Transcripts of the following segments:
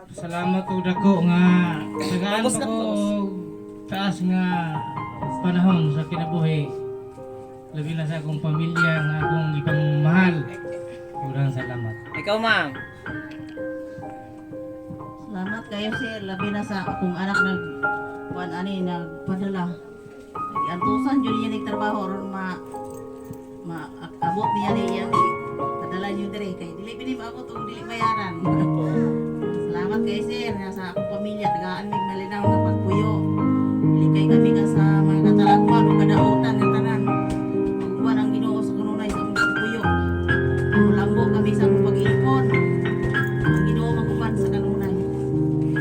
Salamat og dako nga tagaan Tapos pa na, ko tapos. Og taas nga panahon sa kinabuhi. Labi na sa akong pamilya nga akong ipangmahal. Murang salamat. Ikaw, ma'am. Salamat kayo, sir. Labi na sa akong anak nag kuan ani nagpadala. Antusan jud niya nagtrabaho aron ma ma abot niya niya padala niyo dire kay dili bini maabot og dili bayaran. Salamat kayo, sir, nga sa akong pamilya tagaan mig malinaw nga pagpuyo. Dili kay kami ka sa mga katalagman o kadautan nga tanan. Uban ang Ginoo sa kanunay sa among pagpuyo. Mulambo kami sa among pag-ipon. Ang Ginoo maguban sa kanunay.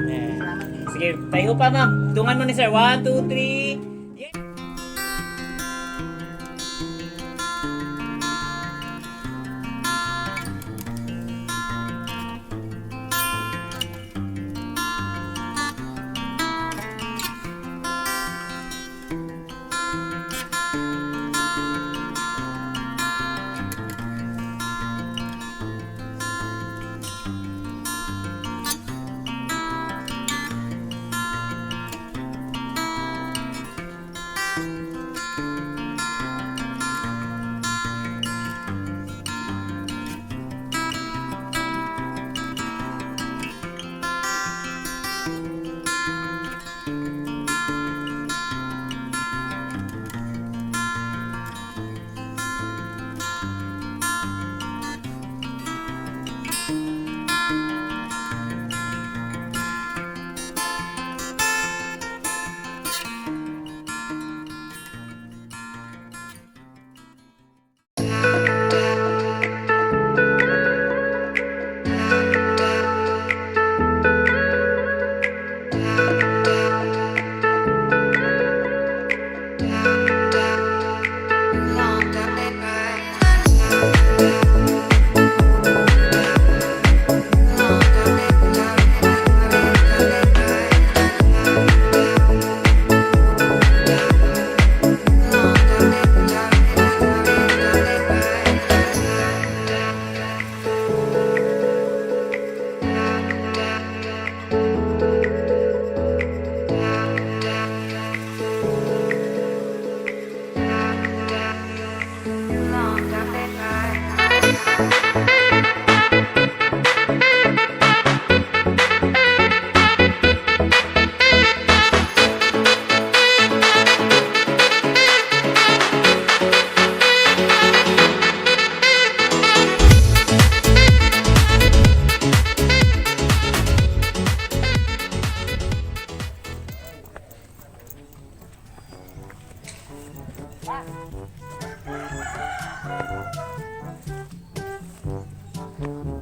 Eh, Salamat kayo. sige, tayo pa, ma'am. Tungan mo ni sir. One, two, three. Yeah.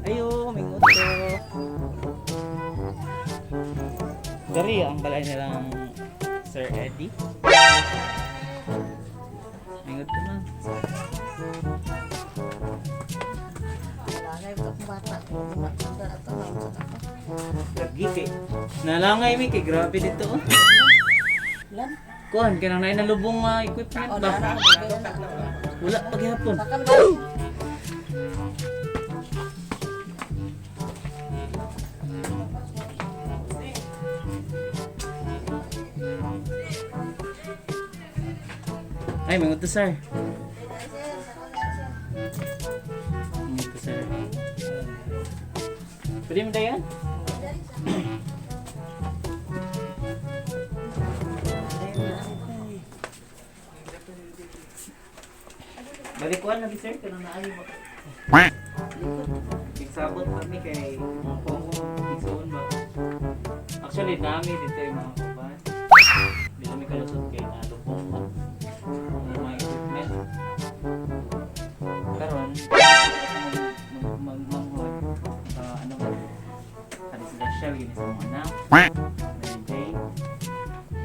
Ayo, mingot ko. Dari ang balay nilang Sir Eddie. Mingot ko, ma'am. Wala na akong bata. Wala ato na unsa ka pa. Lagi kay. Nalangay mi kay grabe dito, oh. Lan? Kuan kanang naay nalubong nga equipment Oh, ba? na na. Wala paghapon. Saka mo. Ay, mingot to, sir. Mingot to, sir. Pwede mo dayan? Balik kuan lagi, sir, kanang naayo ba? Nagsabot kami kay mga kongo igsoon ba. Actually, nami dito yung mga kuban. Di kami kalusot kay nalubong ba. Ang mga equipment. Karon, mag mag manghod ano ba? Kani sila Shell yun sa mga anak. Mary Jane.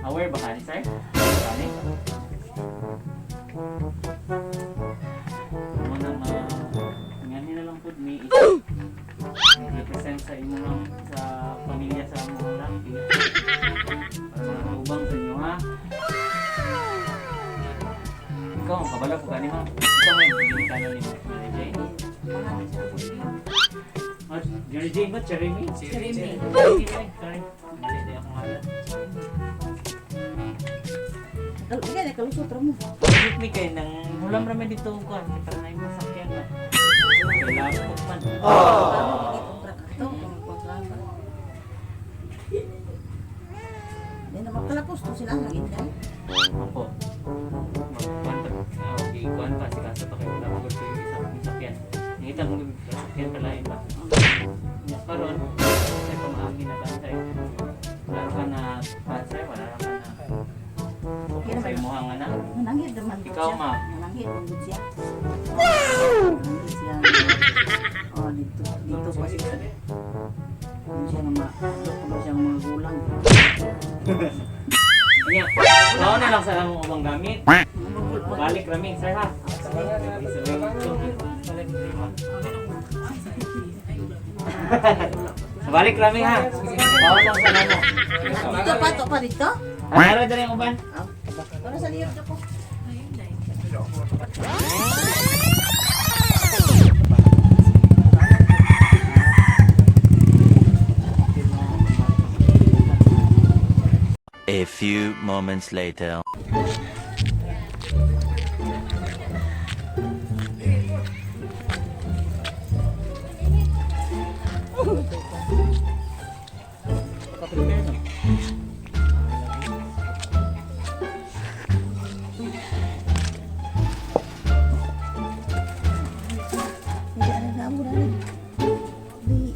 Aware ba kani, sir? Kani? Mo nang ngani na lang pud mi represent sa imong sa pamilya sa among laki para mga tubang sa inyo, ha. Ikaw ang kabalo ko kani, ma'am. Ikaw may ginikanan ni Mary Jane. Oh, Jerry Jane ba? Jeremy? Jeremy. Jeremy. Sorry. Mali na akong ngalan. Kal ikaw kalusot ra mo. Ulit mi kay nang hulam ra man dito ko para na imong sakyan ba. Kailangan ko man. Paano gitong truck ato kung pagkaka. Di na makalapos to sila lagi dai. Opo. Magkuhan pa. Okay, kuhan pa. Sikaso pa kayo. Wala ko yung isang sakyan. Nangita mo yung sakyan pala yun ba? Nya karon sa pamaagi na bantay. Wala ka na bantay, wala ka na. Okay, sa imuha nga na. Mananghid naman gud Ikaw, siya. ma'am. Mananghid man gud siya. Mananghid siya. Oh, dito dito pa siya. Ano siya nga ma, dito pa siya mga gulang. Nya, mao na lang sa among ubang gamit. Balik rami, sir ha. Balik rami ha. Mao lang sa namo. Dito pa to pa dito. Ano dali ang uban? Ah, Para sa liyo ko. A few moments later. Hindi ana na mo na. Di.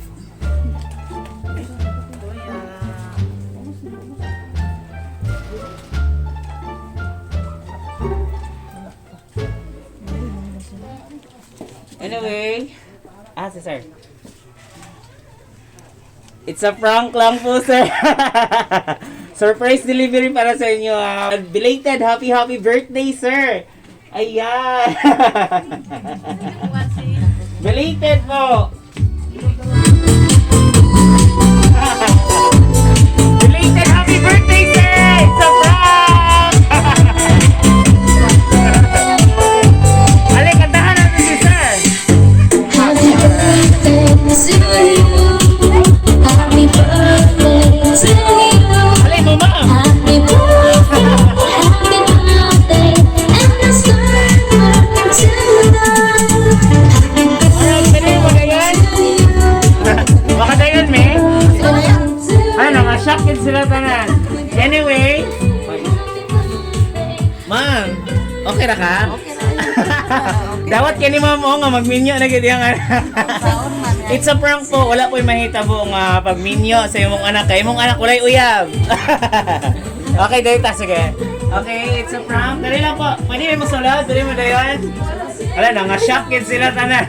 Anyway, si sir. It's a prank lang po, sir. Surprise delivery para sa inyo. Ah. Belated happy happy birthday, sir. Ayan. Belated po. Belated happy birthday, sir. It's a prank. Ale, kantahan natin si sir. Happy birthday to you. Happy birthday to you. Ale, mo ma'am. Happy birthday, happy birthday, and the summer to the. Alright, pwede mo na yan. To you. Baka dayon, me. To Ano, ma-shock yun sila tanan. Anyway, ma'am, okay ra ka? Okay na. Okay. Dawat kini ma'am o nga magminyo na gid yang anak. Saon man. It's a prank po. Wala po'y mahitabo nga pagminyo sa imong anak. Kay imong anak walay uyab. Okay, dahil ta sige. Okay, it's a prank. Dali lang po. Pwede may masulod. Dali mo dayon. Wala na nga shock yun sila tanan.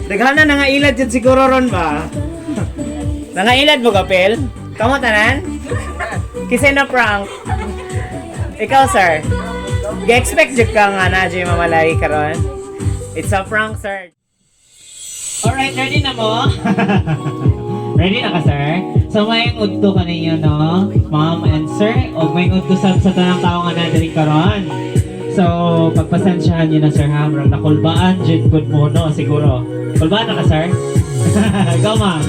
Daghan na nangailad jud siguro ron ba? Nangailad mo kapel? Kamo tanan? Kisay na prank. Ikaw, sir. Ge-expect jud ka nga na jud mamalay karon. It's a prank, sir. Alright, ready na mo? Ready na ka, sir? So, may udto ka ninyo, no? Ma'am and sir, o may udto sa tanang tao nga na diri karon. So, pagpasensyahan niyo na, sir, ha? Murag nakulbaan, jud pud mo, no? Siguro. Kulbaan na ka, sir? Ikaw, ma'am.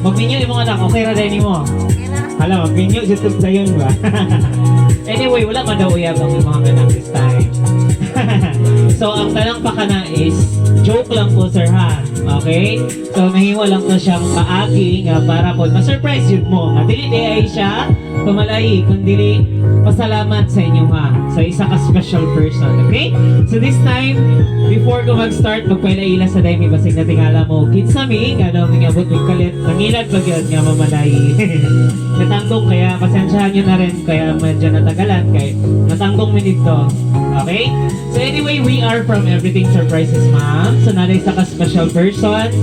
Magminyo imong anak, okay ra din mo. Okay na. Hala, magminyo jud tug sayon ba? Anyway, wala man daw uyab ang imong anak this time. So, ang tanong pa ka na is, joke lang po, sir, ha? Okay? So, nahiwa lang to siyang paagi nga para po, ma-surprise yun mo. Nga, dili di ay siya pamalayi, kundi pasalamat sa inyo ha. Sa isa ka special person, okay? So, this time, before ko mag-start, magpaila-ila sa daymi, basig na tingala mo, kinsa mi, nga daw, mingabot mig kalit, nangilad pag yun nga mamalayi. Natanggong kaya, pasensyahan nyo na rin, kaya medyo natagalan, kay natanggong mi dito. Okay? So anyway, we are from Everything Surprises, ma'am. So nanay sa ka special person.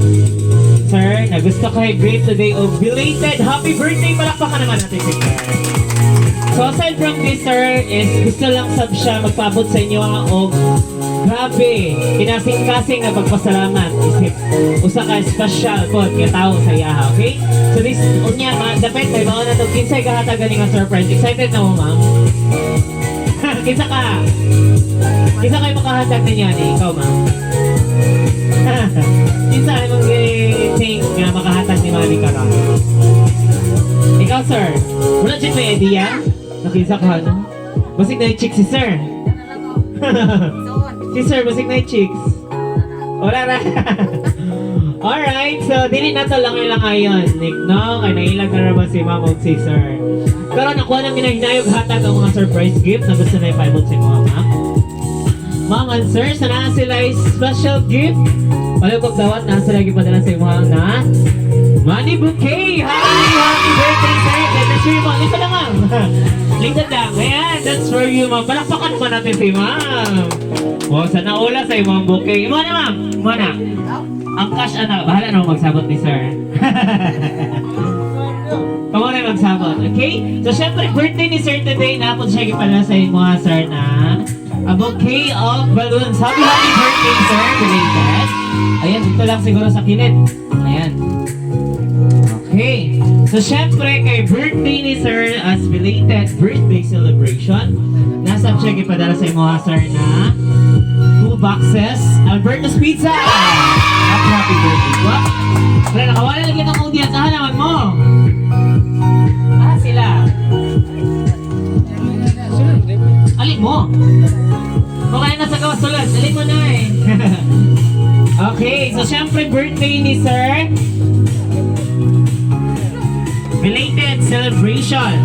Sir, na gusto ko greet today of belated happy birthday. Palakpakan naman natin si sir. So aside from this, sir, is gusto lang sab siya magpaabot sa inyo ha, og grabe, kinasing-kasing na pagpasalamat. Isip, usa ka special pod nga tao sa iya, ha, okay? So this, unya, ma, dapat may mga na to, kinsay kahatag gani nga surprise. Excited na mo, ma'am? Kinsa ka? Kinsa kayo makahatag ninyo, ani? Ikaw, ma'am? Kinsa imong think nga makahatag ni Mami karon? Ikaw, sir. Wala jud may idea? Nakisa ka, no? Basig na yung chicks si sir. Si sir, basig na yung chicks. Wala na. Alright, so dili na to lang ilang ngayon. Nick, no? Kay nailag na naman si ma'am o si sir. Pero nakuha na minahinayog hatag ang mga surprise gift na gusto na ipaibot sa mga ma'am. Ma'am and sir, sana sila ay special gift. Palugog dawat na sila gipadala sa imuha na money bouquet! Happy, happy birthday, sir! Ganda sure mo. Lito lang, ma'am. Lito lang. Ayan, that's for you, ma'am. Palakpakan naman natin si ma'am. Wow, sana ula sa imong bouquet. Imo na, ma'am. Imo na. Ang cash, ana, bahala na magsabot ni sir. Kamo na magsabot, okay? So, syempre, birthday ni sir today. Napod siya gipadala sa imo, ha, sir, na a bouquet of balloons. Happy, happy birthday, sir. Belated. Ayan, dito lang siguro sa kilid. Ayan. Okay. So, syempre, kay birthday ni sir as belated birthday celebration, nasa siya gipadala sa imo, ha, sir, na two boxes Alberto's Pizza! Happy, happy birthday. Wa? Wala, nakawala lagi ng audience. Ah, naman mo. Ah, sila. Alin mo? Okay na sa gawas sulod. Alin mo na eh. Okay, so syempre birthday ni sir. Belated celebration.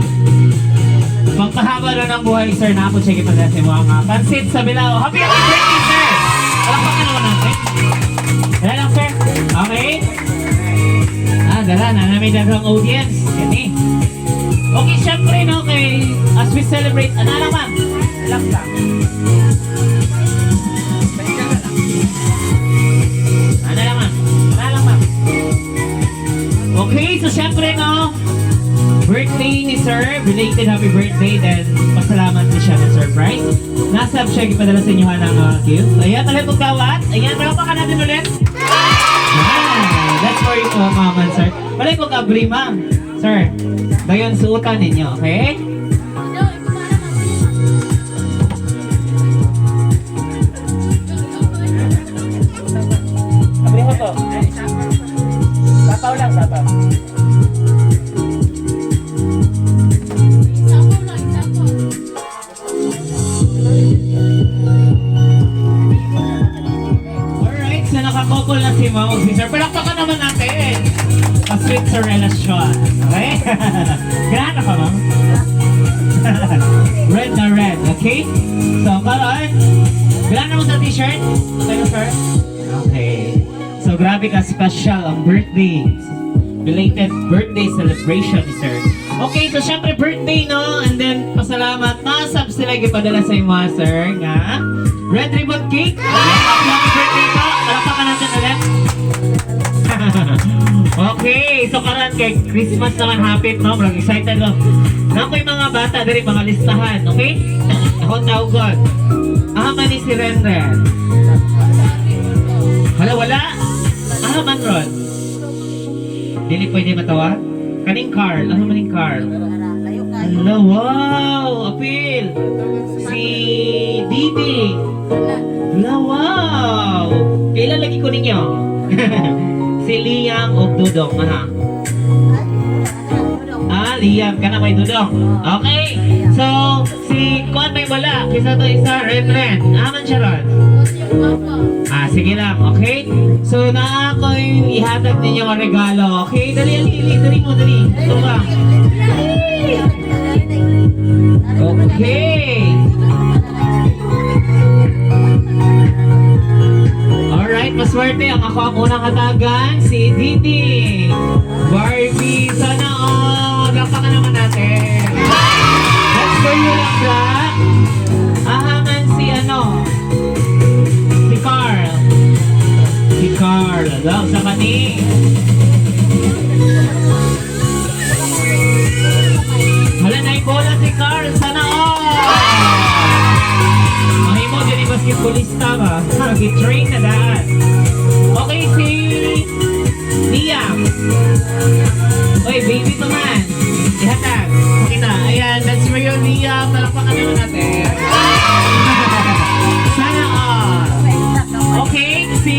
Pagpahaba na ng buhay, sir. Napo, check it natin mo ang pansit sa Bilao. Happy, happy birthday, sir! Palakpakan naman natin. Dala lang, sir. Okay? Ah, dala na. Namin daghang audience. Gani. Okay, syempre, no, kay, as we celebrate, ano lang, ma'am? Lang lang. Ano lang, ma'am? Ano lang, ma'am? Okay, so syempre, no, birthday ni sir, belated happy birthday, then pasalamat ni siya ng surprise. Nasa siya ipadala sa inyo ng gift. Ayan, talagang kong kawat. Ayan, palakpakan natin ulit. Yan, that's for you, ma'am and sir. Wala kong kabri, ma'am. Sir, dayon suotan ninyo, okay? Abri mo to. Sapaw lang, sapaw. Alright, so nakakokol na si Ma'am ug si Sir. Palakpakan naman natin! A-sweet sa relasyon. Okay? Ganahan ka, ma'am? Red na red, okay? So, karon, ganahan mo sa t-shirt? Okay na, sir? Okay. So, grabe ka special ang birthday. Belated birthday celebration, sir. Okay, so syempre birthday, no? And then, pasalamat. Maasap sila gipadala sa imo, sir, nga. Red ribbon cake. Happy, happy birthday po. Palakpakan natin ulit. Okay, so karon kay Christmas naman hapit, no? Murag excited no. Nako yung mga bata diri mga listahan, okay? Ako tawgon. Ah, man ni si Renren. Hala, wala. Ah, man ron. Dili pwede matawag? Kaning Carl. Ano man ning Carl? Layo kayo. Hala, wow! Apil! Si Didi. Hala, wow! Kailan lagi ko ninyo? Si Liam o Dudong, aha. Ah, Liam, kana may Dudong. Okay. So, si Kuan may wala. Kisa to isa, Renren. Ah, man siya ron. Ah, sige lang, okay? So, naa ko yung ihatag ninyo ang regalo, okay? Dali, dali, dali, dali mo, dali. Ito ba? Okay. Alright, maswerte ang ako ang unang hatagan, si Didi. Barbie, sana all. Palakpakan naman natin. That's for you lang, Black. Ahaman si ano? Si Carl. Si Carl. Lang sa kani. Wala na bola si Carl. Sana all. Mahimo din yung basketballista ba? Gi-train na daan. Okay, si Liam. Oy, baby to man. Ihatag. Pakita. Ayan, that's for you, Liam. Palakpakan naman natin. Sana all. Okay, si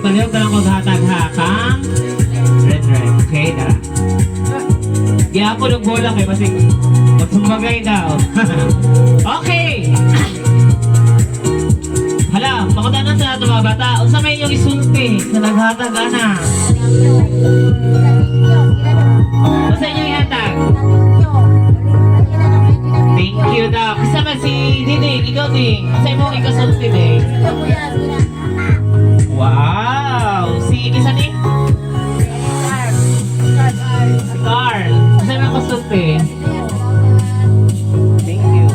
Palihog na lang kog hatag ha kang Red Red. Okay, tara. Gihapon og bola kay basig magsumbagay daw. Okay. Hala, makutanan sa ato, mga bata. Unsa may inyong isulti sa naghatag ana? Unsa inyong ihatag? Thank you daw. Kasama si Diding, ikaw, Ding. Unsa imong ikasulti, Ding? Wow! Si kisa ni? Si Carl. Unsa imong kasulti? Thank you.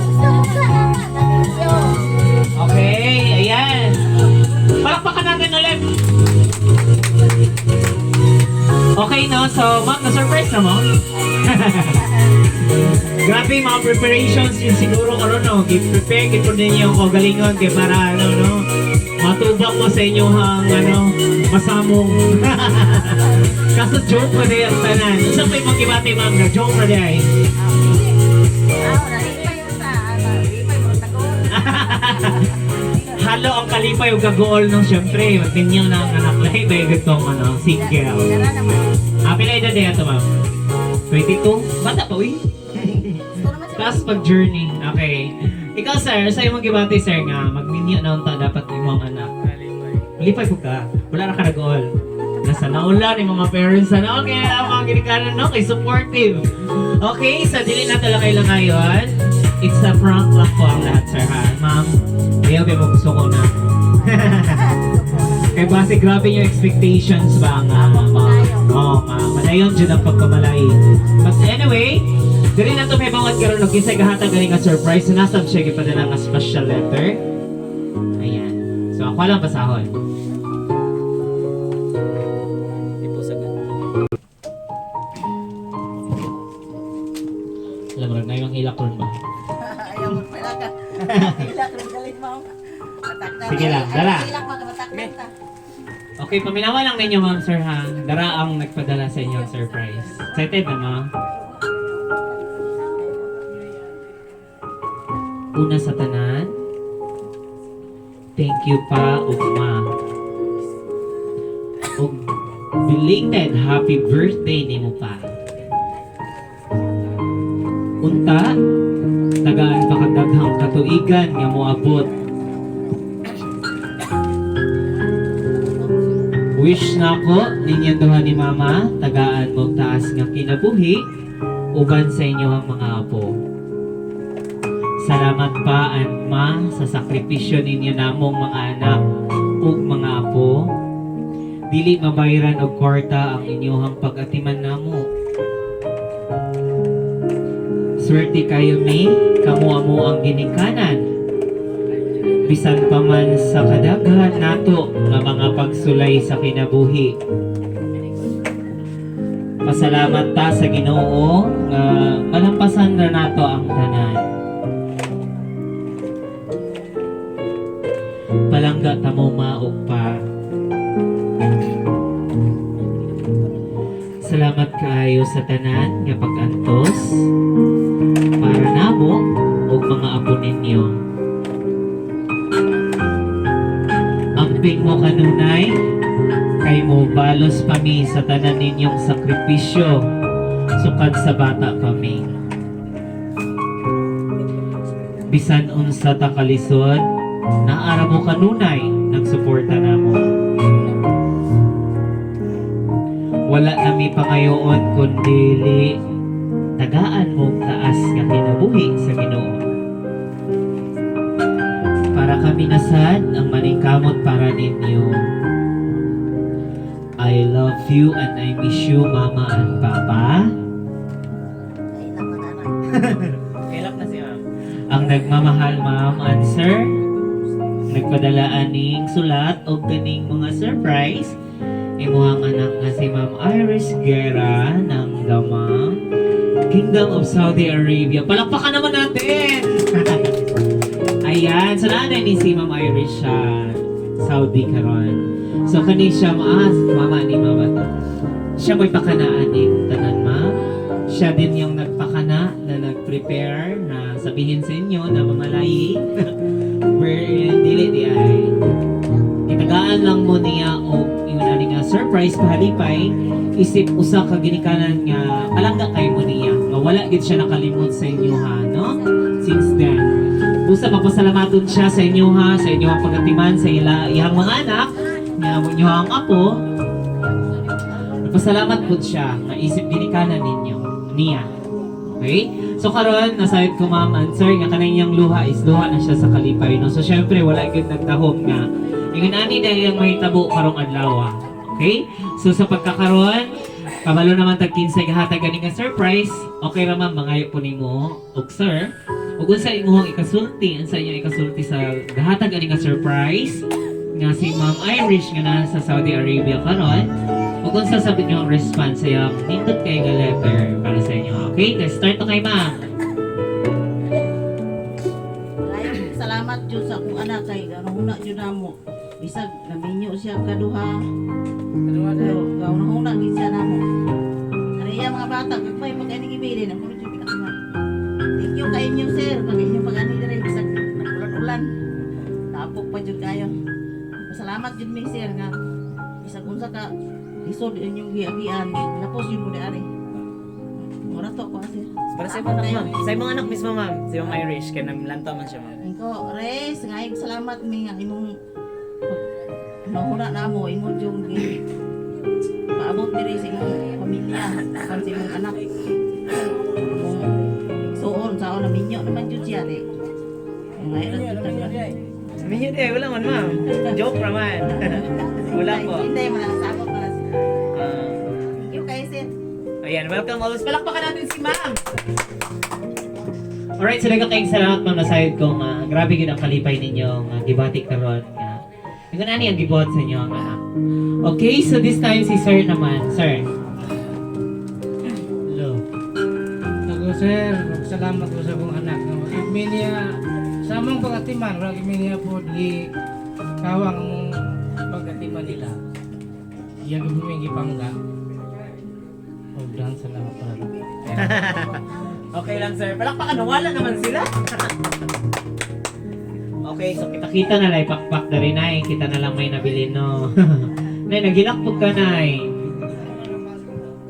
Okay, ayan. Palakpakan natin ulit. Okay, no? So, ma'am, na-surprise na mo? Grabe mga preparations yun siguro karon, no. Gi-prepare gid po ninyo ang kaugalingon kay para ano, no, matubang mo sa inyong ano, masamong. Kaso joke pa din ang tanan. Unsa pa imong gibati, ma'am, nga joke pa din ay? Halo ang kalipay ug kaguol nung syempre magminyo na ang anak lahi ba yung ano, single. Ah, pila edad niya ito, ma'am? 22? Bata pa, uy. Tapos pag journey. Okay. Ikaw, sir, sa imong gibati, sir, nga magminyo na unta dapat imong anak. Lipay po ka. Wala ra ka nag-all. Nasa naula ni mga parents na okay, ang mga ginikanan, no, kay supportive. Okay, sa dili na talaga lang ngayon. It's a prank lang po ang lahat, sir, ha. Ma'am, ayaw ba mo gusto ko na. Kaya base grabe yung expectations ba nga ma, oh, ma, madayon dyan ang pagkamalay. But anyway, dili na ito may bawat karon og kinsay gahatag gani nga surprise na nasab siya gipadala nga special letter. Ayan. So ako lang basahon. Di po sagad. Alam mo, na yung hilak ron ba? Ayaw mo pala ka. Hilak rin galit mo. Sige lang, dala. Hilak magabatak ta. Okay, paminawa lang ninyo, ma'am, sir, ha? Dara ang nagpadala sa inyo ang surprise. Excited na, ma'am? Una sa tanan, thank you pa ug ma. Ug belated happy birthday nimo pa. Unta, tagaan pa kag daghang katuigan nga moabot. Wish na ako ninyo duha ni Mama, tagaan mo taas nga kinabuhi uban sa inyo ang mga apo. Salamat pa and ma sa sakripisyo ninyo namong mga anak ug mga apo. Dili mabayran og kwarta ang inyong pag-atiman namo. Swerte kayo mi, kamo amo ang ginikanan. Bisan pa man sa kadaghan nato nga mga pagsulay sa kinabuhi. Pasalamat ta sa Ginoo nga malampasan na nato ang tanan. Palangga ta mo, ma ug pa. Salamat kaayo sa tanan nga pag-antos para namo ug mga apo ninyo. Amping mo kanunay, kay mo balos pa mi sa tanan ninyong sakripisyo, sukad sa bata pa mi. Bisan unsa ta kalisod, naara mo kanunay, nagsuporta namo. Wala nami pangayoon kundi tagaan mong taas nga kinabuhi sa Ginoo. Para kami nasad ang maningkamot para ninyo. I love you and I miss you, Mama and Papa. Ay, naku, nanay. Kailap na si Ma'am. Ang nagmamahal, ma'am and sir, nagpadala aning sulat o kaning mga surprise. Imuhang anak nga si Ma'am Iris Guerra ng Damam, Kingdom of Saudi Arabia. Palakpakan naman natin! Ayan, so naanay ni si Ma'am Iris siya Saudi karon. So kani siya maas, mama ni mama to. Siya mo'y pakanaan ni tanan, ma'am. Siya din yung nagpakana na nag-prepare na sabihin sa inyo na mamalayi. Wherein dili di ay. Itagaan lang mo niya og surprise pahalipay isip usa ka ginikanan nga palangga kay mo niya nga wala gid siya nakalimot sa inyo ha, no? Since then, busa mapasalamaton siya sa inyo ha, sa inyo ang pagatiman sa ila iyang mga anak nga mo inyo ang apo. Nagpasalamat po siya nga isip ginikanan ninyo niya. Okay? So karon nasayod ko, ma'am and sir, nga kanang iyang luha is luha na siya sa kalipay, no. So syempre wala gyud nagtahom nga ingon ani dahil ang mahitabo karong adlaw. Okay? So sa pagkakaroon, kabalo naman tag kinsay gahatag gani nga surprise. Okay ra, ma'am, mangayo po nimo og sir. Ug unsa imong ikasulti, unsa inyong ikasulti sa gahatag ani nga surprise nga si Ma'am Irish nga nasa Saudi Arabia karon? Ug unsa sabi niyo ang response sa iyang nindot kay nga letter para sa inyo. Okay, let's start na kay ma'am. Ay, salamat jud sa akong anak kay ganahuna jud namo. Bisag naminyo siya kaduha. Pero ganahuna gid siya namo. Ariya mga bata, gagmay pag ani gibilin ako jud pinakama. Thank you kay inyo, sir, pag inyo pag ani diri bisag nagulan-ulan. Tapok pa jud kayo. Salamat jud mi, sir, nga bisag unsa ka lisod inyong giagian, lapos jud mo di ari. Mura to ko, sir. Para sa imong anak, ma'am. Sa imong anak mismo, ma'am. Si Ma'am Irish kay namlantaw man siya, ma'am. Ingko, Res, ngayong salamat mi nga imong nahura na mo, imong yung paabot diri sa imong pamilya, apan sa imong anak. Imong igsuon sa na minyo naman jud siya di. Ngayon ra jud ta. Sabihin niyo, eh, wala man, ma'am. Joke ra man. Wala po. Hindi man nasabot na. Ah, Thank you kay sir. Ayan, welcome always. Palakpakan natin si ma'am. Alright, so daghang kayong salamat, ma'am, nasayod ko nga grabe gid ang kalipay ninyo nga gibati karon nga ingon ani ang gibuhat sa inyo ang anak. Okay, so this time si sir naman, sir. Hello. Ako, sir, magsalamat ko sa akong anak. Nga mi niya sa among pagatiman, wala mi niya po di kawang among pagatiman nila. Iya gid mi gipangga. Og dahang salamat para. Okay lang, sir. Palakpakan, wala naman sila. Okay, so kita-kita na lang pakpak na rin ay, kita na lang may nabili, no. Nay, nagilak po ka, nay.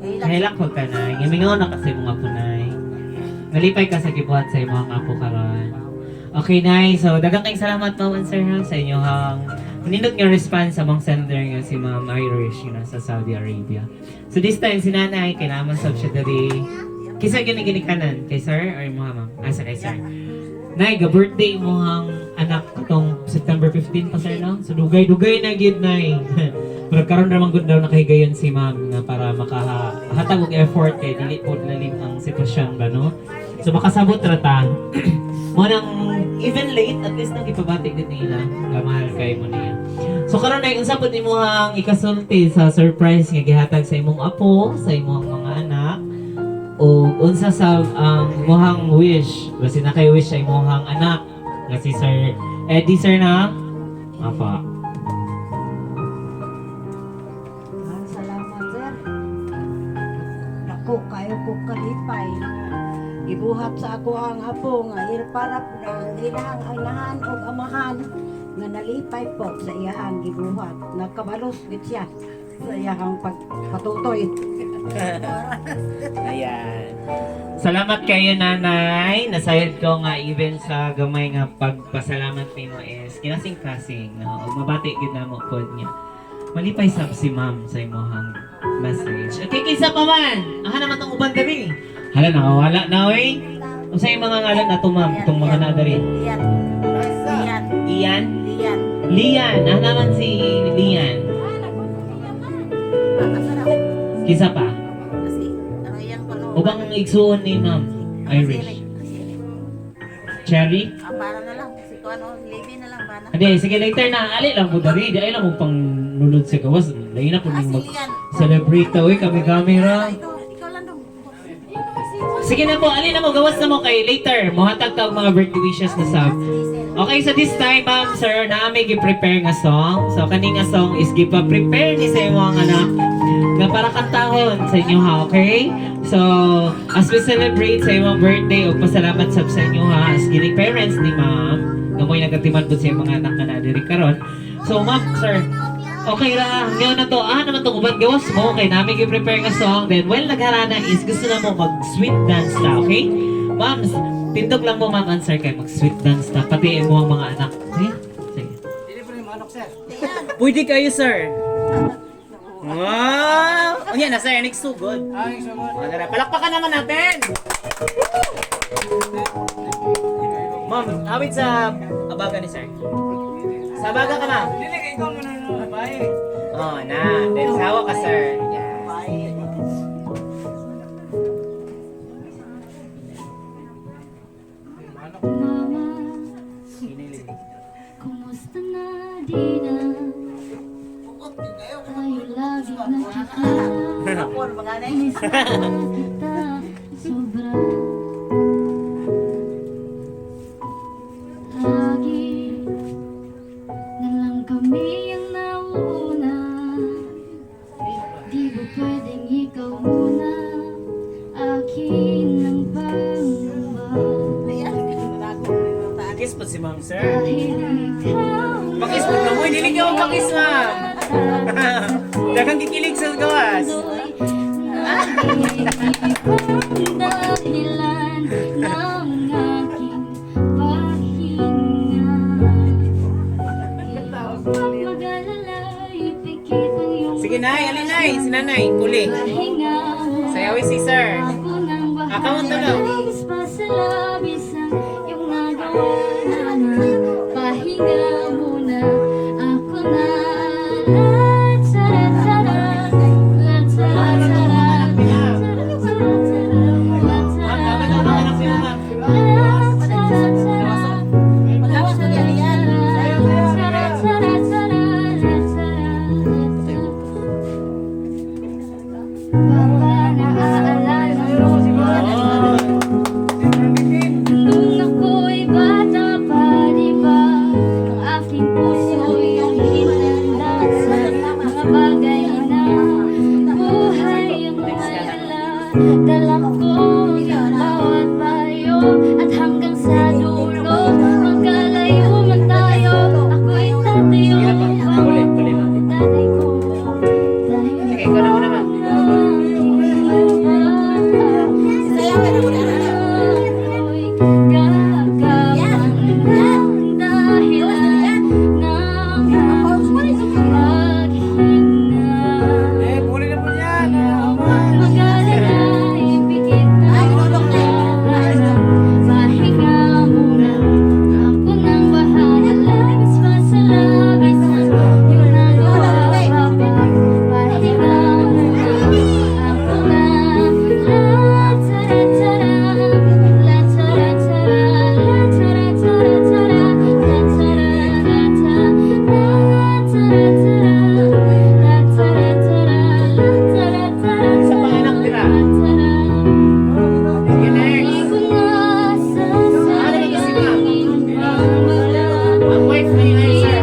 Nahilak po ka, nay. Gimingaw na kasi mga po, nay. Malipay ka sa gibuhat sa imong apo karon. Okay, nay. So, daghang kayong salamat, ma'am and sir, ha, sa inyong manindot nga response sa mong sender nga si Ma'am Irish nga nasa Saudi Arabia. So, this time, si nanay, kailangan sab siya diri. Kisa gini kanan? Kay sir or mo, ma'am? Ah, sa kay sir. Nay, ga-birthday mo ang anak katong September 15 pa, sir, no? So, dugay-dugay na gid, nay. Pero karon ra man gud daw nakahigayon si ma'am nga para makahatag og effort kay dili po lalim ang sitwasyon ba, no? So makasabot ra ta. Mo nang even late at least nang ipabati gud nila nga mahal kay mo niya. So karon ay unsa pud imong ikasulti sa surprise nga gihatag sa imong apo, sa imong mga anak? O unsa sa ang imong wish, basi na kay wish sa imong anak nga si Sir Eddie, sir, na? Apa. Ah, salamat, sir. Dako kayo ko kalipay. Gibuhat sa ako ang apo nga irparap na ang ilang inahan og amahan nga nalipay po sa iyahang gibuhat. Nakabalos gid siya sa iyahang pagpatutoy. Ayan. Salamat kayo, nanay. Nasayod ko nga even sa gamay nga pagpasalamat nimo is kinasing-kasing, no. Ug mabati gid namo pod niya. Malipay sab si ma'am sa imong message. Okay, kinsa pa man? Aha naman tong uban diri. Hala, nakawala na oy. Unsa yung mga ngalan nato, ma'am, itong mga naa diri? Lian. Lian. Ian, Lian. Lian, aha naman si Lian. Kinsa pa? Kasi arayang pa no. Ubang igsuon ni Ma'am Irish. Cherry? Ah, para na lang. Si ko ano, Levi na lang ba na? Hindi, sige, later na. Ali lang mo dari. Di ay lang mo pang nulod sa gawas. Lain na po Ah, ning si mag Lian. celebrate ta oy kami camera. Ikaw, ikaw lang dong. Sige na po, ali na mo gawas na mo kay later. Mohatag ta og mga birthday wishes na sab. Okay, so this time, ma'am, sir, na may gi-prepare nga song. So kani nga song is gipa-prepare ni sa imong anak nga para kantahon sa inyo ha, okay? So, as we celebrate sa imong birthday ug pasalamat sab sa inyo ha, as gining parents ni ma'am, nga mo'y nagatiman po sa imong mga anak nga naa diri karon. So, ma'am, sir, Okay ra, ngayon na to. Ah, naman itong uban gawas mo. Okay, namin i-prepare nga song. Then, while nagharana is, gusto na mo mag-sweet dance ta, okay? Moms, tindog lang mo, ma'am, answer kay mag-sweet dance ta. Pati mo ang mga anak. Okay? Sige. Dili pa rin manok, sir. Pwede kayo, sir. Wow! Unya na, sir. Next sugod. Ay, sugod. Mga palakpakan naman natin! Ma'am, awit sa abaga ni sir. Sa abaga ka, ma'am. Dili kay ikaw mo na no, babae. Oh, na. Then sawa ka, sir. Yes. Mama, kumusta na di na tayo lagi nakikita? Miss na kita sobra. Lagi na lang kami ang nauuna. Di ba pwedeng ikaw muna? Akin ang pangamba. Kiss po si ma'am, sir. Dahil ikaw Pakis po na mo. Hindi ka magpakis, ma'am. Daghang kikilig sa gawas. Dahilan ng aking paghinga. Huwag mag-alala, ipikit ang iyong Sige, nay. Alin, nay. Si nanay. Puli. pahinga. Sayawi si sir. Ako nang Ako ang tanong. Labis pa sa labis ang iyong nagawa na. Pahinga muna, ako na. La tsara tsara, la tsara tsara, tsara tsara tsara, la Ma'am, tsara dapat ang mga anak niyo, ma'am. la tsara tsara, la tsara tsara, tsara tsara, la tsara tsara. Papa, naaalala mo ba? Nung ako'y bata pa, di ba? Ang aking puso'y ang hinanda sa mga bagay na buhay ang dala. Dala ko ang bawat payo at hanggang sa dulo, magkalayo man tayo, ako'y tatayo. Puli, puli, ma'am. Tatay ko, dahil Sige, ikaw na muna, ma'am. Eh, puli na po yan. Ah, man. Pahinga muna, ako nang bahala. Labis pa sa labis ang iyong nagawa, Papa. Pahinga muna, ako na. La tsara tsara, la tsara tsara, la tsara tsara tsara, la tsara la tsara, la tsara tsara, la tsara tsara, la tsara tsara. Isa pang anak tira. La tsara. Sige, next. Di ko na sasayangin ang wala. Ang wife ni ay, sir.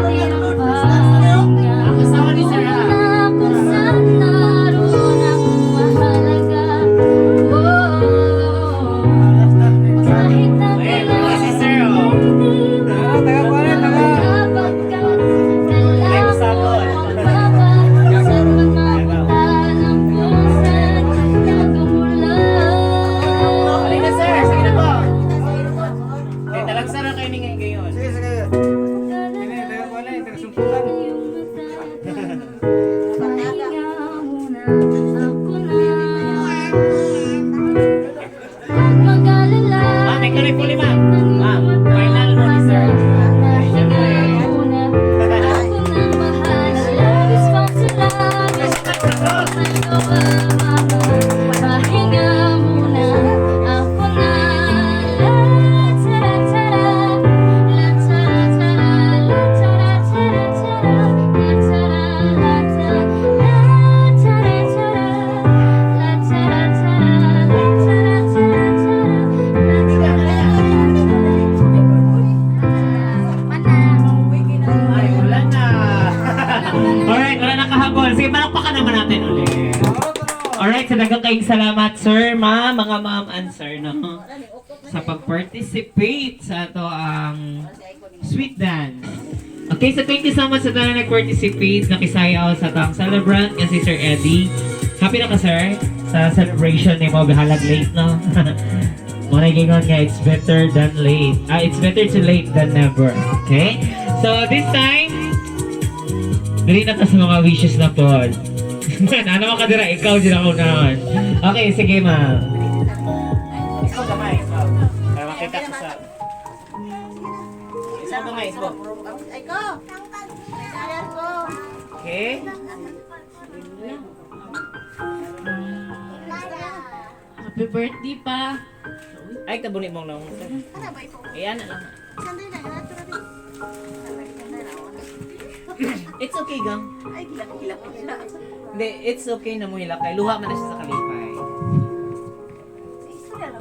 Ang asawa ni sir, ah. Kung saan naroon ang mahalaga. Oh, kahit na Eh, puli si sir, oh. Ah, taga ko rin, taga. Sapagkat dala ko ang papa, saan man mapunta ng kung saan nagmula. Alin na, sir. Sige na po. Eh, talagsa na kayo ni ngayon gayon. Sige, sige. Dili, taga ko rin, taga sumputan. Pahinga muna, ako na. Huwag mag-alala. Ma'am, ikaw na yung puli, ma'am. Ma'am, final mo ni sir. Pahinga muna, ako nang bahala. Labis pa sa labis, nagawa, mama. Pahinga muna, ako na. La tsara tsara, la tsara tsara, la tsara tsara tsara, la tsara la tsara, la tsara tsara, la tsara tsara, la tsara tsara tsara, la tsara Ay, wala na. Alright, wala na kahabol. Sige, palakpakan naman natin ulit. Alright, so daghang kayong salamat, sir, ma'am, mga ma'am and sir, no? Sa pag-participate sa ato ang sweet dance. Okay, so thank you so much sa tanan nag-participate, nakisayaw sa atong celebrant nga si Sir Eddie. Happy na ka, sir, sa celebration ni mo bahalag late, no? Mo na gingon nga, it's better than late. Ah, it's better to late than never. Okay? So, this time, dali na ta sa mga wishes na pod. Ano man ka dira? Ikaw dyan ako naman. Okay, sige, ma'am. Isbo gamay, isbo. Para makita ko sa. Isbo gamay, isbo. Ay ko. Ay ko. Okay? Happy birthday pa. Ay, tabuni mong naong. Ayan na lang. It's okay, gang. Ay, gilak-gilak ko siya. Hindi, it's okay na muhila kay luha man na siya sa kalipay.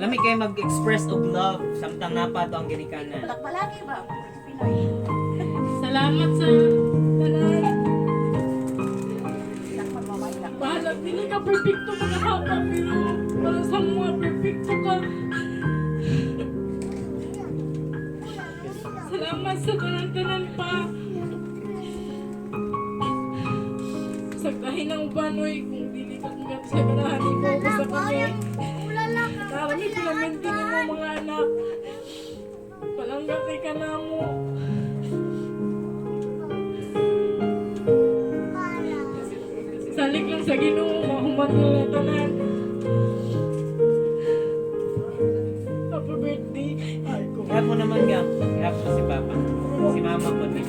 Lami kay mag-express og love samtang napa to ang ginikanan. Balak-balaki ba? Pinoy. Salamat sa tanan. Bahala, dili ka perfecto mga papa, pero para sa mga perfecto ka. Salamat sa tanan-tanan pa. Sagdahin ang uban, oy, kung dili ka kung sa ganahan ko basta kami. Narami pinamenti nimo mga anak. Palangga kay ka na mo. Salig lang sa Ginoo, mahuman na tanan. Happy birthday. Ihap mo naman, gang. Ihap mo si Papa. Si Mama po din.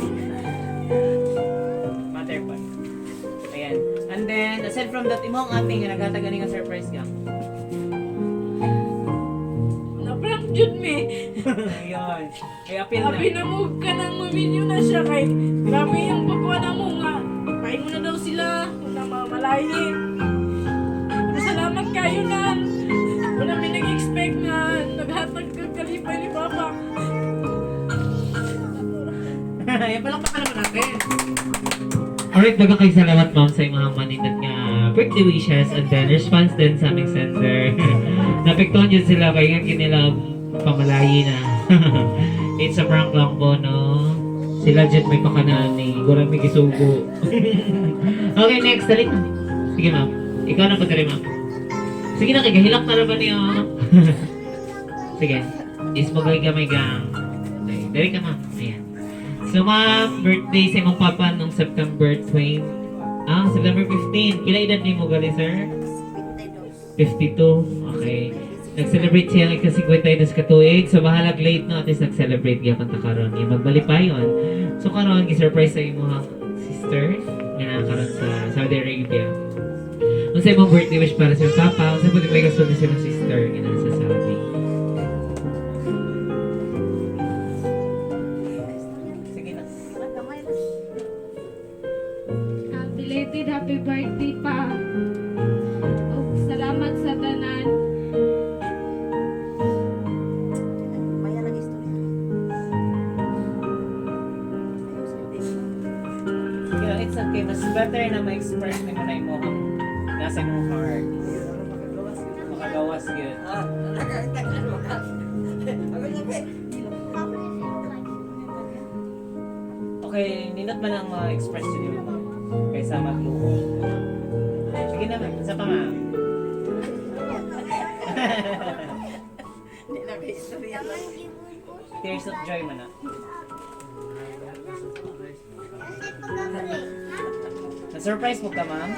Mother po. Ayan. And then, aside from that, imo ang ating nga naghatag ani nga surprise, gang. Na-prank jud me. Ayun. Ay, appeal na. Happy na mo ka nang maminyo na siya kay grabe yung pagkuha na mo nga. Pahingo na daw sila kung na mamalayi. Pero salamat kayo na wala mi nag-expect na naghatag kag kalipay ni Papa. Ayan, palakpakan naman natin. Alright, daghang kay salamat, ma'am, sa imong manindot nga birthday wishes and then response din sa aming sender. Napektuhan yun sila kay nga nila pamalayi na. It's a prank lang po, no? Sila dyan may pakanaan ni Gura may gisugo. Okay, next. Dali na. Sige, ma'am. Ikaw na pagkari, ma'am. Sige na, kay gahilak na ba niyo? Sige. Ismugay gamay gang. Okay, dali ka, ma'am. Ayan. So, ma'am, birthday sa imong papa nung September 20. Ah, September 15. Pila edad ni mo gali, sir? 52. Okay. Nag-celebrate siya ang ika-52 ka tuig. So, bahalag late no, at least nag-celebrate gyapon ta karon. Yung magbalipayon. So, karon gi-surprise sa imong sister nga naa karon sa Saudi Arabia. Unsa imong birthday wish para sa imong papa? Unsa pwede mo ikasulti sa imong sister nga naa sa Saudi? Sige na. Belated happy birthday pa. Ug salamat sa tanan. Maya lang istorya. Sige lang, it's okay. Mas better na ma-express nimo na imo ang nasa imong heart. Makagawas yun. Okay, nindot man ang ma-express yun mo kaysa magluho. Sige na, ma'am. Isa pa, ma'am. Hindi na kay istorya. Tears of joy man ah. Na-surprise mo ka, ma'am?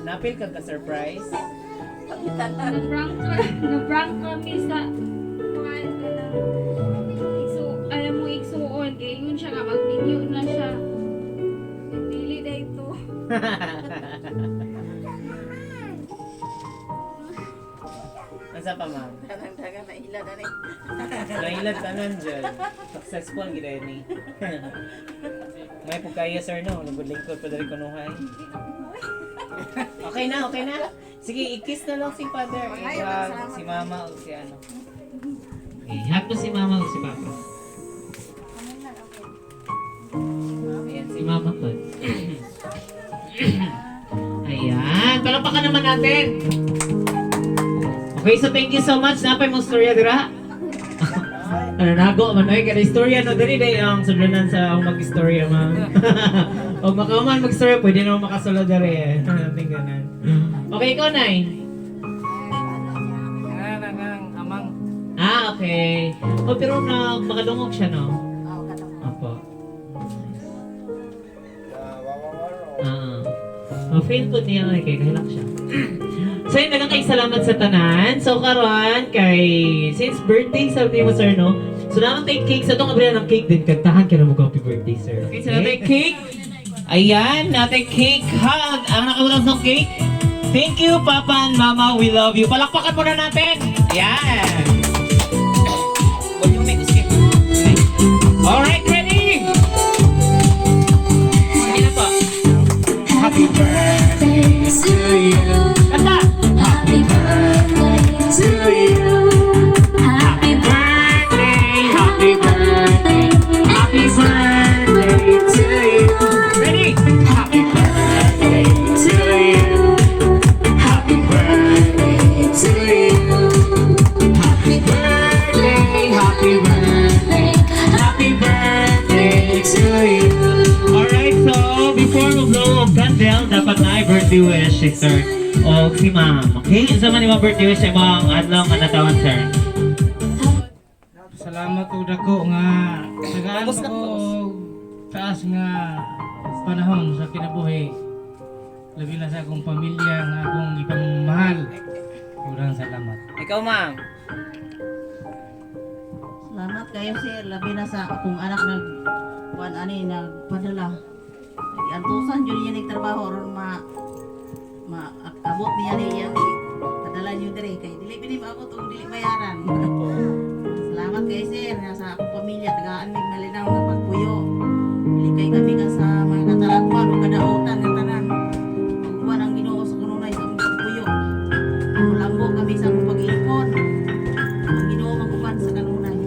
Napil ka ka-surprise? Na-prank kami sa kuan kanang iksu, alam mo igsuon kay yun siya nga magminyo na siya. Dili na ito. Asa pa, ma'am? Dagan na ila na ni. Nahilad tanan dyan. Successful gid ni. May pugkaya, sir, no? Lingkod-lingkod pa dali kunuhay. Okay na, okay na. Sige, i-kiss na lang si father. I-hug, si mama o si ano. Okay, hug mo si mama o si papa. Ayan, Si mama ko. Ayan, palakpakan naman natin. Okay, so thank you so much. Napay mo storya dira. Ano, nago man oy kada istorya no diri day ang sudlanan sa ang mag-istorya, ma'am. O makauman mag-istorya, pwede naman makasulod diri eh. Ting ganan. Okay, ikaw, Nay. Nga ang amang. Ah, okay. Oh, pero na makadungog siya, no? Oo, katong. Opo. Ah. Oh, feel po niya kay kahilak siya. So yun, daghang kay salamat sa tanan. So karon kay since birthday sabi mo, sir, no. So naman tay cake sa tong abrihan ng cake din kantahan ka na mo happy birthday, sir. Okay, so natay cake. Ayan, natay cake ha. Ang nakaulang sa cake. Thank you, Papa and Mama. We love you. Palakpakan muna natin. Ayan. Huwag yung may skip. Alright, ready? Sige na po. Happy birthday to you. Kanta! Happy birthday to you. Happy Birthday, happy birthday, happy birthday to you. Ready? Happy birthday to you. Happy birthday to you. Happy birthday, happy birthday, happy birthday to you. Alright, so before we blow og candle, dapat na ay birthday wish si sir o si ma'am. Okay? Isa man yung birthday wish sa imong adlaw nga natawan, sir. Salamat og dako nga tagaan Tapos na, ko tapos. og taas nga panahon sa kinabuhi. Labi na sa akong pamilya nga akong ipamahal. Kurang salamat. Ikaw, ma'am. Salamat kayo sir, labi na sa akong anak nag kuan ani nagpadala. Antusan jud niya nagtrabaho aron ma ma abot niya niya padala niyo diri kay dili bini maabot og dili bayaran. Salamat kay sir nga sa akong pamilya tagaan mig malinaw nga pagpuyo. Dili kay kami ka sa mga kataragwan o kadautan nga tanan. Pagkuan ang Ginoo sa kanunay sa among pagpuyo. Mulambo kami sa among pag-ipon. Ang Ginoo maguban sa kanunay.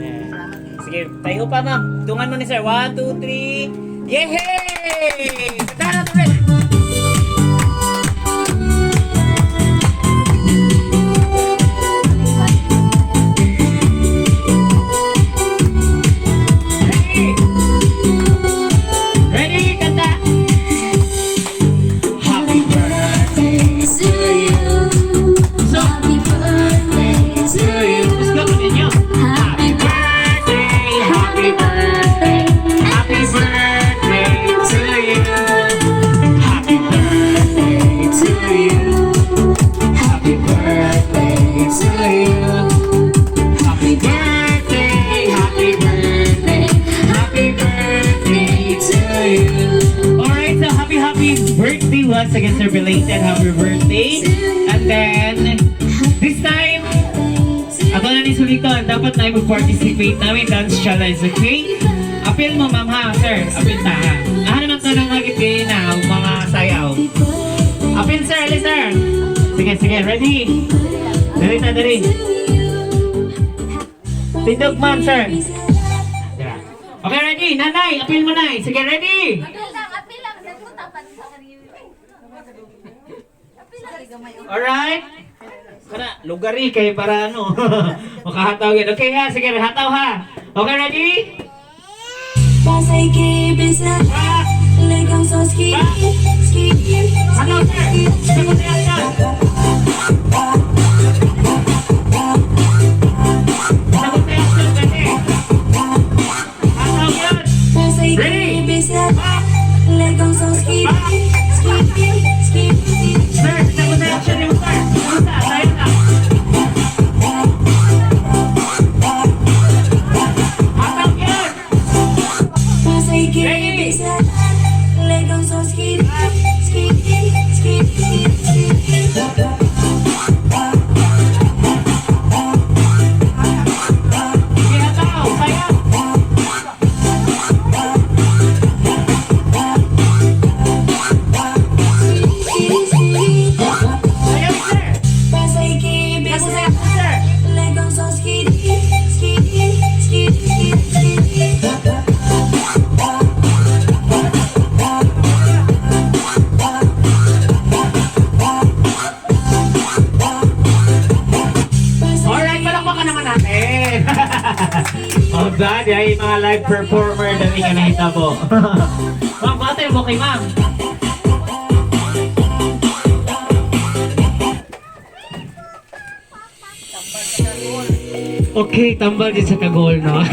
Eh. Salamat kay Sige, tayo pa, ma'am. Tungan mo ni sir. 1, 2, 3. Yehey! Tara na ulit! Ready? Ready? Kanta! Happy birthday to you. So, Happy birthday to you. Let's go ninyo. Happy Birthday! Happy birthday. Happy birthday to you. Happy birthday to you. Happy birthday to you. Happy birthday, happy birthday, happy birthday to you. Alright, so happy, happy birthday once again, sir. Belated happy birthday. And then, this time, ako na ni Suliton, dapat na mag-participate namin dance challenge, okay? Apil mo, ma'am, ha, sir. Apil ta, ha. Ah, naman to nang hagit kayo na, mga sayaw. Apil, sir, ali, sir. Sige, sige, ready? Dali ta, dali. Tindog, ma'am, sir. Dira. Okay, ready? Nanay, apil mo, nay. Sige, ready? Alright? Kana, lugari kay para ano. Makahataw yun. Okay ha, sige, hataw ha. Okay, ready? Hataw, sir. Sagot na yan, sir. Sagot na yan, sir, kasi. Hataw yun. Ready? Sir, sagot na action ni mo, sir. Kumusta? Tayo na. Hataw yun. Ready? Aba, di ay mga live performer dali nga nahitabo. Ma'am, bata yung kay ma'am. Okay, tambal din sa kagol, no?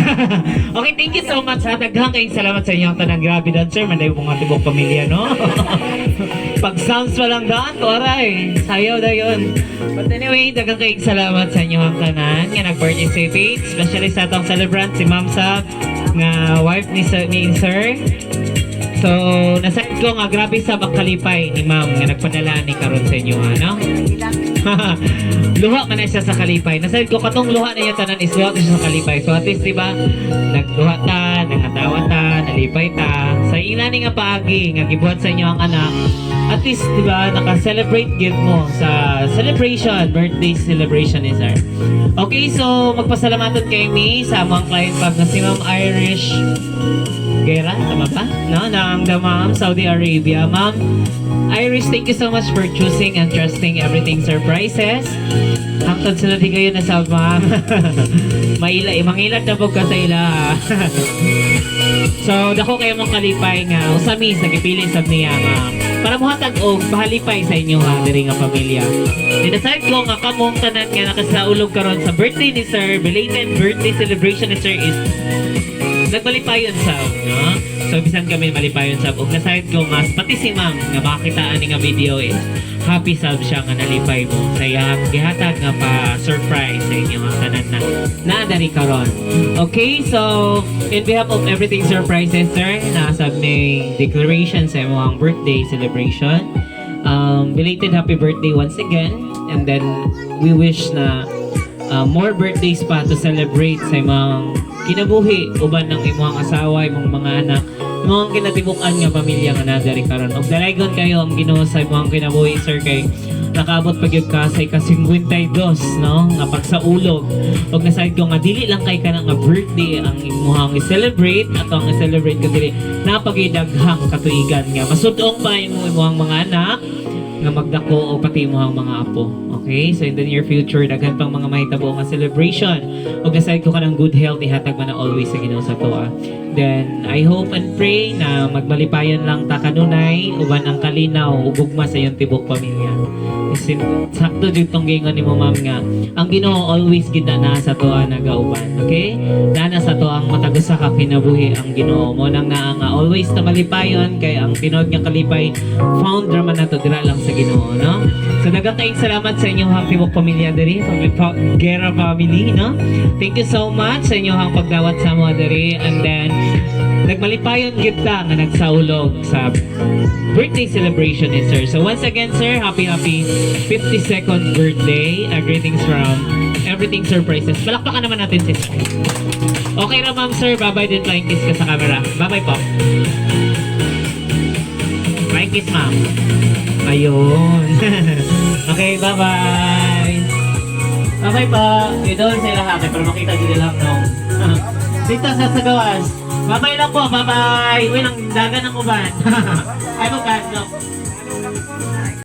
Okay, thank you so much, ha. Daghang kayong salamat sa inyong tanan. Grabe, dancer. Manday mo mga tibok pamilya, no? Pag sounds pa lang daan, aray. Sayaw na yun. But anyway, daghang kayong salamat sa inyong tanan nga nag-participate. Especially sa atong celebrant, si Ma'am Sab, nga wife ni Sir. So, nasaid ko nga grabe sa makalipay ni Ma'am nga nagpadala ni karon sa inyo, ha, no? Luha man na siya sa kalipay. Nasaid ko katong luha na niya tanan is luha na siya sa kalipay. So at least, di ba, nagluha ta, nangatawa ta, nalipay ta. Sa inani nga paagi nga gibuhat sa inyo ang anak, at least, di ba, naka-celebrate gid mo sa celebration, birthday celebration ni sir. Okay, so magpasalamaton kay mi sa among client pag na si Ma'am Irish Guerra, tama ba? No, ng the Ma'am, Saudi Arabia. Ma'am Irish, thank you so much for choosing and trusting Everything Surprises. Hangtod sila di kayo na sa ma'am. Maila, eh, mangilat na po ka sa ila. So, dako kayo mong kalipay nga usami sa gipili sab niya nga para mohatag og pahalipay sa inyo ha diri nga pamilya. Dinaside ko nga kamong tanan nga nakasaulog karon sa birthday ni sir, belated birthday celebration ni sir is nagmalipayon sa, no? So bisan kami malipayon sa og naside ko mas pati si ma'am nga makita ani nga video is happy sab siya nga nalipay mo sa iyang gihatag nga pa surprise sa inyong ang tanan na naadari karon. Okay, so in behalf of Everything Surprises, sir, nasab may declaration sa imong birthday celebration. Belated happy birthday once again, and then we wish na more birthdays pa to celebrate sa imong kinabuhi uban ng imong asawa, imong mga anak, imong kinatibuk-an nga pamilya nga nadari karon. Og dalaygon kayo ang Ginoo sa imong kinabuhi, sir, kay nakaabot pa gyud ka sa ika-52, no, nga pagsaulog. Og nasaid ko nga dili lang kay kanang nga birthday ang imong i-celebrate ato ang i-celebrate kundi napagay daghang katuigan nga masud-ong pa imong imong mga anak nga magdako o pati imong mga apo. Okay? So in the near future, daghan pang mga mahitabo nga celebration. Ug aside ko kanang good health ihatag man na always sa Ginoo sa toa. Then I hope and pray na magmalipayon lang ta kanunay uban ang kalinaw ug gugma sa iyong tibok pamilya. Kasi sakto jud tong giingon nimo, ma'am, nga ang Ginoo always gid na naa sa toa nagauban. Okay? Naa sa to ang matag usa ka kinabuhi ang Ginoo mo nang naa nga always ta malipayon kay ang tinuod nga kalipay found raman nato dira lang sa Ginoo, no? So daghang kayong salamat sa inyong hang tibok pamilya diri, Guerra family, no? Thank you so much sa inyong pagdawat sa mga diri and then nagmalipayon gyud ta nga nagsaulog sa birthday celebration ni sir. So once again, sir, happy happy 52nd birthday. Greetings from Everything Surprises. Palakpakan naman natin si sir. Okay ra, ma'am, sir. Bye-bye din. Flying kiss ka sa camera. Bye-bye po. Flying kiss, ma'am. Ayun. Okay, bye-bye. Bye-bye po. Eh, doon sa ilaha. Okay, para makita din lang, no? Dito sa gawas. Bye-bye lang po. Bye-bye. Uy, nang dagan ng uban. Ay, magkasok.